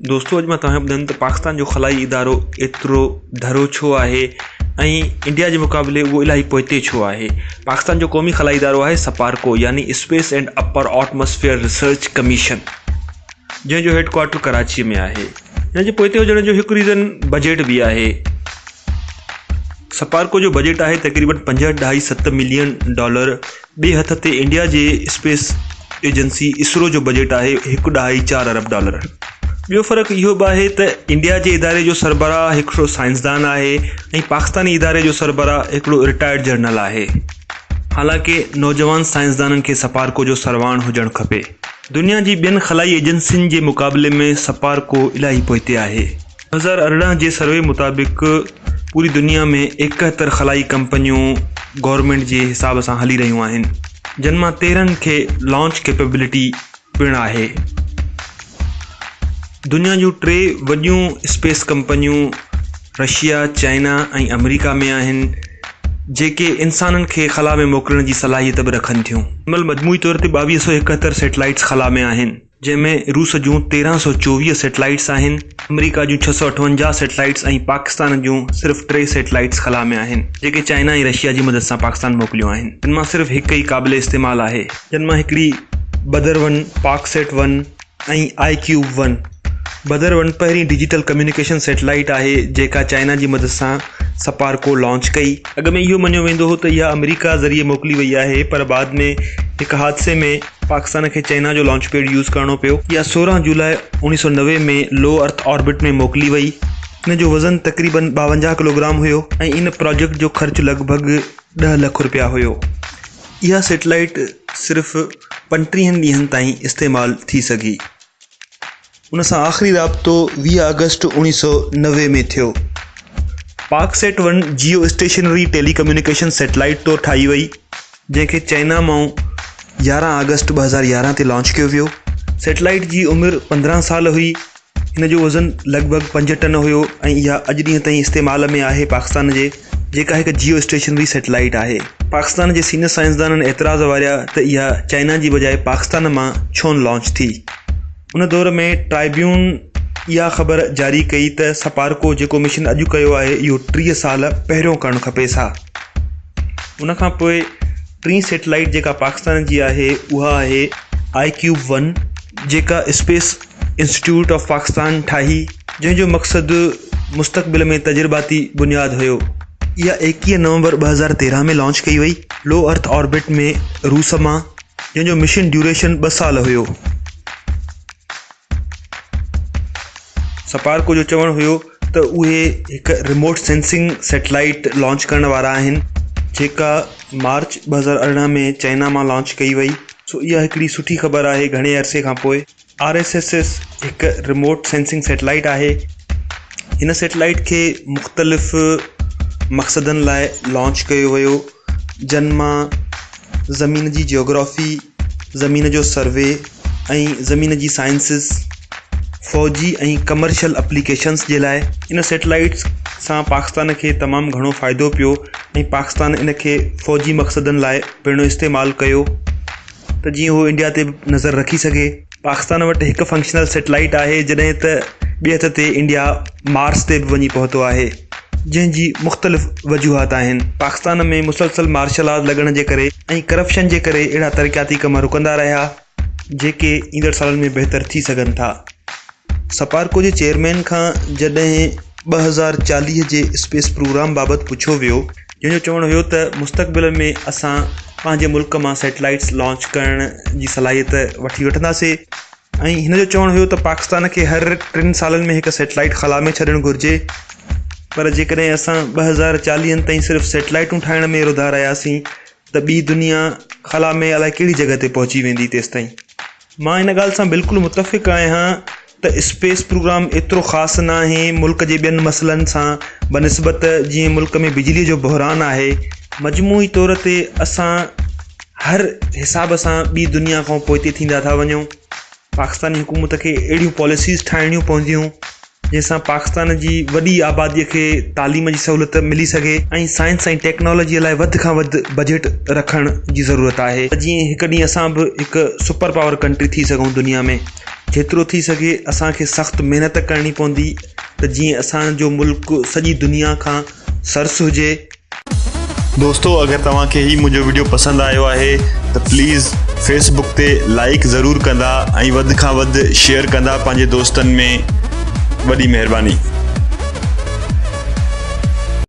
دوستو اڄ مان توهان کي ٻڌائيندم ته پاڪستان جو خلائي ادارو ايترو ڍرو ڇو آهي ۽ انڊيا جي مقابلي اهو الاهي پوئتي ڇو آهي. پاڪستان جو قومي خلائي ادارو آهي سپارڪو يعني space and upper atmosphere research commission جنهن جو هيڊ ڪوارٽر ڪراچي ۾ آهي. هن جي پوئتي هجڻ جو هڪ ريزن بجيٽ به آهي. سپارڪو جو بجيٽ آهي تقريبن پنج ڏهائي ست ملين ڊالر ٻئي هٿ تي انڊيا جي اسپيس ايجنسي اسرو جو بجيٽ آهي هڪ ڏهائي چار ارب ڊالر. ٻيو فرق اهو به آهي ته انڊيا جي اداري جو سربراهه هڪڙو سائنسدان آهي ۽ پاڪستاني اداري جو سربراهه هڪڙو رٽائرڊ جنرل آهي. حالانڪه نوجوان سائنسدانن کي سپارڪو جو سرواڻ هجڻ کپي. دنيا جي ٻين خلائي ايجنسين جي مقابلي ۾ سپارڪو الاهي پوئتي آهي. 2018 جي سروي مطابق پوري دنيا ۾ ايڪهتر خلائي ڪمپنيون گورنمينٽ جي حساب سان هلي رهيون آهن جن مان تيرهن کي لانچ ڪيپبلٽي پڻ آهي. دنيا جون ٽي وڏيون اسپيس ڪمپنيون رشيا، چائنا ۽ آمريڪا ۾ آهن، جيڪي انسانن کي خلا ۾ موڪلڻ جي صلاحيت به رکن ٿيون. هن مهل مجموعي طور تي 2271 سيٽلائيٽس خلا ۾ آهن، جنهن ۾ روس جون 1324 سيٽلائيٽس آهن، آمريڪا جون 658 سيٽلائيٽس ۽ پاڪستان جون صرف ٽي سيٽلائيٽس خلا ۾ آهن، جيڪي چائنا ۽ رشيا جي مدد سان پاڪستان موڪليون آهن، جن مان صرف هڪ ئي قابل استعمال آهي. جن مان هڪڙي Badr one, Pak Sat one, ۽ I cube one. Badr one پهرين ڊجيٽل ڪميونيڪيشن سيٽلائيٽ آهي جيڪا چائنا جي مدد سان سپارڪو لانچ ڪئي. اڳ ۾ اهو مڃيو ويندو هو ته اها آمريڪا ذريعي موڪلي وئي آهي پر بعد ۾ هڪ حادثي ۾ پاڪستان کي چائنا جو لانچ پيڊ يوز ڪرڻو پيو. اها 16 جولاء 1990 ۾ لو ارٿ آربٽ ۾ موڪلي وئي. ان جو وزن تقريبن 52 ڪلوگرام هيو ۽ ان پراجيڪٽ جو خرچ لڳ ڀڳ ڏهه لک رپيا هيو. اها سيٽلائيٽ صرف پنٽيهن ڏينهن تائين استعمال ٿي سگهي. ان سان آخري رابطو 20 آگسٽ 1990 ۾ ٿيو. Pak Sat one geostationary telecommunication satellite طور ٺاهي وئي، جنهن کي چائنا مان 11 آگسٽ 2011 تي لانچ ڪيو ويو. سيٽلائيٽ جي عمر 15 سال هئي. هن جو وزن لڳ ڀڳ پنج ٽن هيو ۽ اها اڄ ڏينهن تائين استعمال ۾ آهي پاڪستان جي جيڪا هڪ جيو اسٽيشنري سيٽلائيٽ آهي. پاڪستان جي سينئر سائنسدانن اعتراض واريا ته اها چائنا جي بجاء پاڪستان مان ڇونه لانچ ٿي. ان دور ۾ ٽرائبيون اها خبر جاري ڪئي ته سپارڪو جيڪو مشن اڄ ڪيو آهي اهو 30 سال پهريون ڪرڻ کپيس ها. ان کان پوء ٽين سيٽلائيٽ جيڪا پاڪستان جي آهي اها آهي آء ڪيوب ون جيڪا اسپيس انسٽيٽيوٽ آف پاڪستان ٺاهي جنهن جو مقصد مستقبل ۾ تجرباتي بنياد هيو. اها 21 نومبر 2013 ۾ لانچ ڪئي وئي لو ارٿ آربٽ ۾ روس مان جنهن جو مشن ڊيوريشن ٻه سال هيو. سپارڪو جو چوڻ هيو ته اهي هڪ ريموٽ سينسنگ سيٽلائيٽ لانچ ڪرڻ وارا آهن جيڪا مارچ 2018 ۾ چائنا مان لانچ ڪئي وئي سو اها هڪڙي سٺي خبر آهي گهڻي عرصي کان پوء آر ايس ايس ايس هڪ ريموٽ سينسنگ سيٽلائيٽ آهي هن سيٽلائيٽ کي مختلف مقصدن لاء لانچ ڪيو ويو جن مان زمين جي جيوگرافي، زمين جو سروي ۽ زمين جي سائنسز، فوجي ۽ ڪمرشل اپليڪيشنز جي لاء. ان سيٽلائيٽس سان پاڪستان کي تمام گهڻو فائدو پيو ۽ پاڪستان ان کي فوجي مقصدن لاء پڻ استعمال ڪيو ته جيئن هو انڊيا تي به نظر رکي سگهي. پاڪستان وٽ هڪ فنڪشنل سيٽلائيٽ آهي جڏهن ته ٻئي هٿ تي انڊيا مارس تي به وڃي پهتو آهي جنهن جي مختلف وجوهات آهن. پاڪستان ۾ مسلسل مارشل لاز لڳڻ جي ڪري ۽ ڪرپشن جي ڪري اهڙا ترقياتي ڪم رڪندا رهيا جيڪي ايندڙ سالن ۾ بهتر ٿي سگهن ٿا. سپارڪو جي چيئرمين کان جڏهن 2040 جي اسپيس پروگرام بابت پڇيو ويو جنهن جو چوڻ هيو ته مستقبل ۾ اسان پنهنجي ملڪ مان سيٽلائيٽس لانچ ڪرڻ جي صلاحيت وٺي وٺنداسين ۽ هن جو چوڻ هيو ته پاڪستان کي هر ٽن سالن ۾ هڪ سيٽلائيٽ خلا ۾ ڇڏڻ گهرجي پر جيڪڏهن اسان 2040 تائين صرف سيٽلائيٽون ٺاهڻ ۾ رڌا رهياسين ته ٻي دنيا خلا ۾ الائي ڪهڙي جڳهه تي پهچي ويندي تيستائين مان ان ڳالهه سان بلڪل متفق آهيان ته اسپيس پروگرام ايترو خاص ناهي ملڪ جي ٻين مسئلن سان بنسبت جيئن ملڪ ۾ بجلي جو بحران آهي مجموعي طور تي اسان هر حساب سان ٻي دنيا کان پوئتي ٿيندا ٿا وڃون پاڪستاني حڪومت کي اهڙيون پاليسيز ٺاهڻيون پونديون جنهن سان پاڪستان جي وڏي آبادي کي تعليم جي سهولت ملي سگهي ۽ سائنس ۽ ٽيڪنالاجي لاء وڌ کان وڌ بجيٽ رکڻ جي ضرورت آهي ته جيئن هڪ ڏينهن اسان به هڪ سپر پاور ڪنٽري ٿي سگهون دنيا ۾ جيترو ٿي سگهي اسان کي سخت محنت ڪرڻي پوندي ته جيئن اسان جو ملڪ سڄي دنيا کان سرس هجي. دوستو اگر توهان کي هي منهنجو وڊيو پسند آيو آهي ته پليز فيس بڪ تي لائيڪ ضرور ڪندا ۽ وڌ کان وڌ شيئر ڪندا پنهنجي دوستن ۾ وڏي مهرباني.